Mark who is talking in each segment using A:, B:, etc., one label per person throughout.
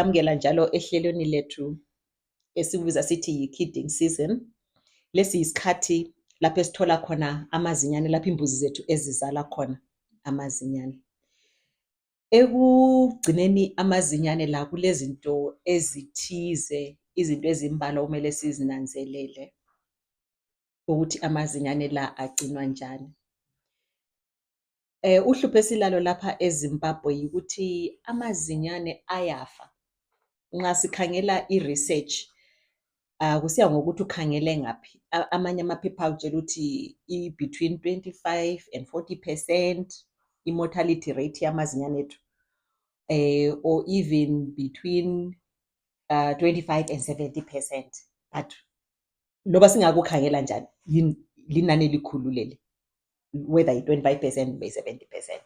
A: Amukela njalo ehlelweni lethu esibuza sithi yi-kidding season. Lesi yisikhathi lapho esithola khona amazinyane, lapho imbuzi zethu ezizala khona amazinyane. Ekugcineni amazinyane la kulezinto ezithize, izinto ezimbalwa okumele sizinanzelele ukuthi amazinyane la agcinwa njani. Uhlupho esilalo lapha eZimbabwe yikuthi amazinyane ayafa. Nxa sikhangela i-research, kusiya ngokuthi ukhangele ngaphi. Amanye amaphepha akutshela ukuthi i-between 25 and 40% i-mortality rate yamazinyane ethu, or even between 25 and 70%. But noba singakukhangela njani, linani elikhulu leli, whether i-25% kumbe i-70%.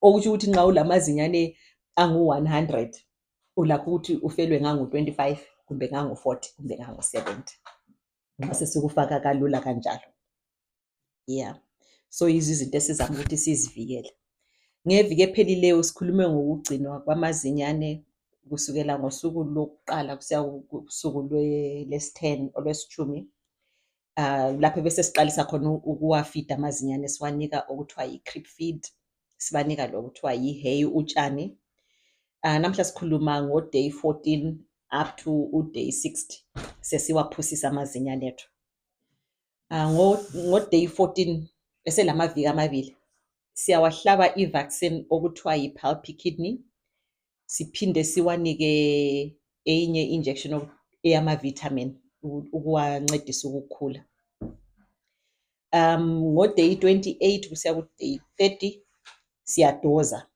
A: Okusho ukuthi nxa ulamazinyane angu-100, ulakho ukuthi ufelwe ngangu-25 kumbe ngangu-40 kumbe ngangu-70. Ngase sikufaka kalula kanjalo. Yeah. So yizo izinto esizama ukuthi sizivikele. Ngeviki ephelileyo sikhulume ngokugcinwa kwamazinyane kusukela ngosuku lokuqala kusiya kusuku lwesi-10 olwesithumi. Lapho bese siqalisa khona ukuwafida amazinyane, siwanika okuthiwa yi-creep feed, sibanika lokuthiwa yi-hay, utshani. Namhla sikhuluma ngo-day 14 up to u-day 60 sesiwaphusisa amazinyane ethu. Ngo-day 14 eselamaviki amabili siyawahlaba i-vaccine okuthiwa yi-pulpy kidney, siphinde siwanike enye injection eyama-vitamin ukuwancedisa ukukhula. Ngo-day 28 kusiya ku-day 30 siyadoza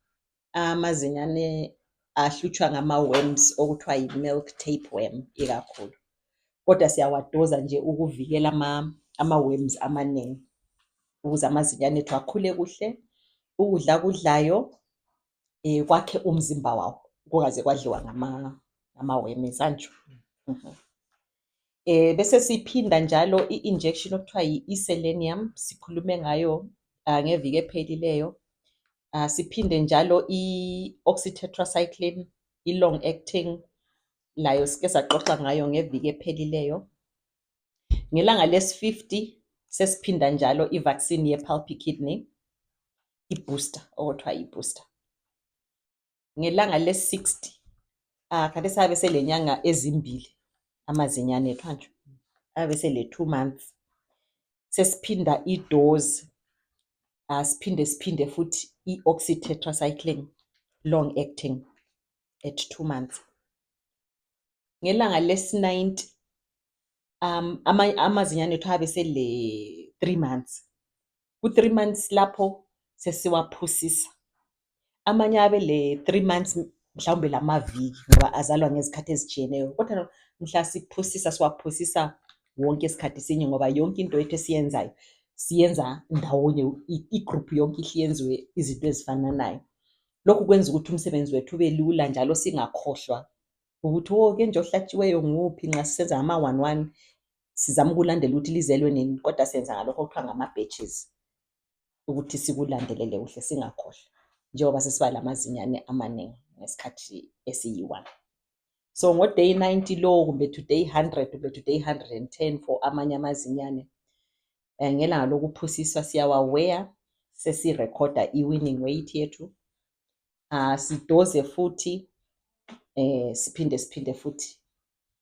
A: amazinyane ahlutshwa ngama-worms okuthiwa yi-milk tapeworm ikakhulu. Kodwa siyawadoza nje ukuvikela ama-worms amaningi ukuze amazinyane ethu akhule kuhle. Ukudla akudlayo kwakhe umzimba wawo, kungaze kwadliwa ngama-worms anjho. Bese siphinda njalo i-injection okuthiwa yi-selenium, sikhulume ngayo ngeviki ephelileyo. Siphinde njalo i-oxytetracycline, i-long acting, layo sike saxoxa ngayo ngeviki ephelileyo. Ngelanga lesi-50 sesiphinda njalo i-vaccine ye-pulpy kidney, i-booster okuthiwa yi-booster. Ngelanga lesi-60 khathesi ayabe selenyanga ezimbili amazinyane ethu anjho, ayabe sele-2 months. Sesiphinda i-dose, siphinde futhi i-oxytetracycline long acting at 2 months. Ngelanga lesi-90 amazinyane ethu ayabe sele-3 months. Ku-3 months lapho sesiwaphusisa. Amanye ayabe le-3 months mhlawumbe lamaviki ngoba azalwa ngezikhathi ezitshiyeneyo. Kodwa mhla siphusisa siwaphusisa wonke isikhathi sinye ngoba yonke into yethu esiyenzayo siyenza ndawonye, i-group yonke ihle yenziwe izinto ezifananayo. Lokhu kwenza ukuthi umsebenzi wethu ube lula njalo singakhohlwa ukuthi ke nje ohlatshiweyo nguphi. Nxa sisenza ngama-1-1 sizama ukulandela ukuthi lizelwe nini, kodwa senza ngalokho okuthiwa ngama-batches ukuthi sikulandelele kuhle singakhohlwa, njengoba sesiba lamazinyane amaningi ngesikhathi esiyi-1. So ngo-day 90 lowo kumbe to-day 100 kumbe to-day 110 for amanye amazinyane, ngelanga lokuphusiswa siyawaweya, sesirekhoda i-winning weight yethu. Sidoze futhi, siphinde futhi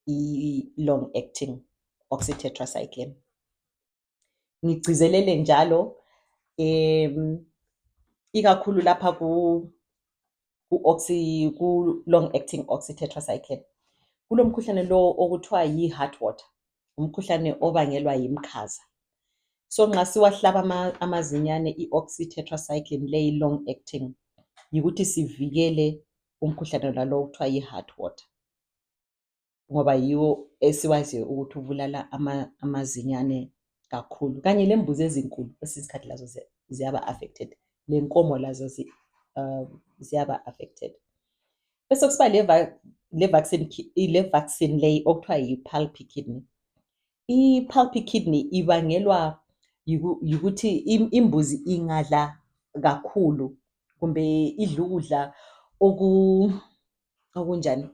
A: i-long acting oxytetracycline. Ngigcizelele njalo ikakhulu lapha ku-long acting oxytetracycline. Kulomkhuhlane lo okuthiwa yi-heart water, umkhuhlane obangelwa yimikhaza. So nxa siwahlaba amazinyane i-oxytetracycline le long acting, yikuthi sivikele umkhuhlane lalo okuthiwa yi-heart water, ngoba yiwo esiwaziyo ukuthi ubulala amazinyane kakhulu. Kanye lembuzi ezinkulu kwesinye isikhathi lazo ziyaba affected, lenkomo lazo ziyaba affected. Bese kusiba le vaccine le okuthiwa yi-pulpy kidney. I-pulpy kidney ibangelwa yikuthi imbuzi ingadla kakhulu kumbe idla ukudla okunjani,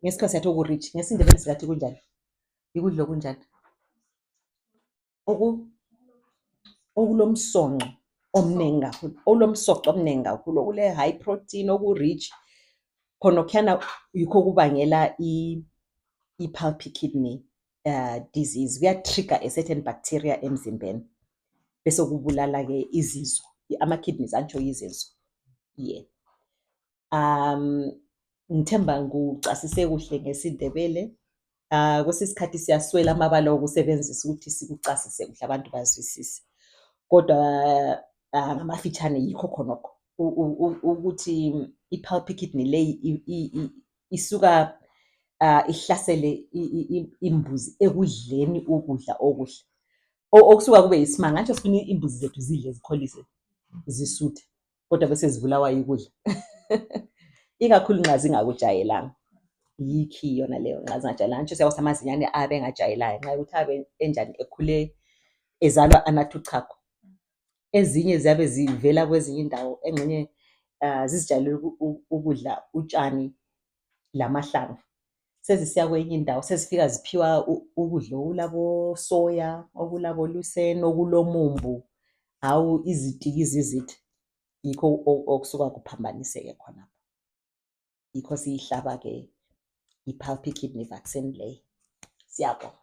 A: ngesikhathi siyathi oku-rich, ngesindebele singathi kunjani? Ikudla okunjani? Okulomsonco omningi kakhulu, olomsoco omningi kakhulu, okule-high protein, oku-rich. Khona okhuyana yikho okubangela i-pulpy kidney disease. Kuya-trigger a certain bacteria emzimbeni bese kubulala-ke izinso, ama-kidneys antsho izinso. Yeah. Ngithemba ngucasise kuhle ngesindebele. Kwesinye isikhathi siyaswela amabala okusebenzisa ukuthi sikucasise kuhle abantu bazwisise. Kodwa ngamafitshane yikho khonokho ukuthi i-pulpy kidney le isuka ihlasele imbuzi ekudleni ukudla okuhle okusuka kube yisimanga. Antsho sifuna imbuzi zethu zidle zikholise zisuthe kodwa bese zibulawa yikudla ikakhulu nxa zingakujayelanga. Yikho iyona leyo nxa zingajayelanga. Antsho siyakwasi amazinyane abe engajayelanga nxa ukuthi abe enjani ekhule ezalwa anathi uchago. Ezinye ziyabe zivela kwezinye indawo, engxenye zizijayele ukudla utshani lamahlamvu. Sezisiya kwenye indawo sezifika ziphiwa ukudla okulabo soya, okulabo luseni, okulomumbu, hawu izitikizi izithi. Yikho okusuka kuphambaniseke khonapho. Yikho siyihlaba-ke i-pulpy kidney vaccine le. Siyabonga.